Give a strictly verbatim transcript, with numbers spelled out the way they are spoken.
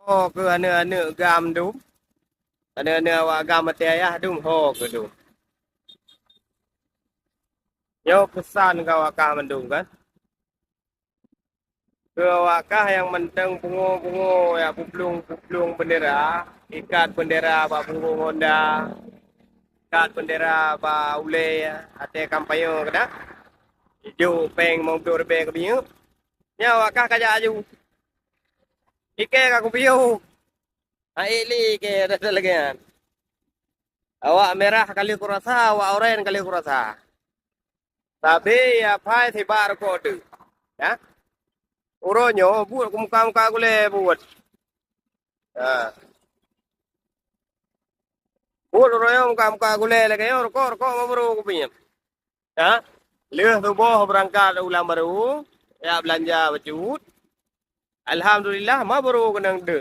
Ho keu aneuk-aneuk GAM dum. Aneuk-aneuk awak GAM até ayah dum ho keu dum. Nyoe peusan keu awak kah mandum kan. Keu awak kah nyang mantong pungo-pungo jak peuplueng-peuplueng beundera, ikat beundera bak punggong honda, ikat beundera bak ulèe até kampanye keunan. Ijok péng limong ploh ribèe keu minyeuk. Nyan awak kah kajak aju. Ikèe ka kupiôh. Hana ék lé kèe rasa lagèe nyan. Awak mirah ka lheueh kurasa, awak oranye ka lheueh kurasa. Sabé ya phai sibak rukok deuh. Ya. Uroe nyoe buet keu muka-muka gulèe buet. Ha. Buet uroe nyoe muka-muka gulèe lagèe nyoe rukok-rukok mabru kupiep. Ha? Lheueh suboh beurangkat u Lambaro, jak beulanja bacut. Alhamdulillah, mabru keunong deuh.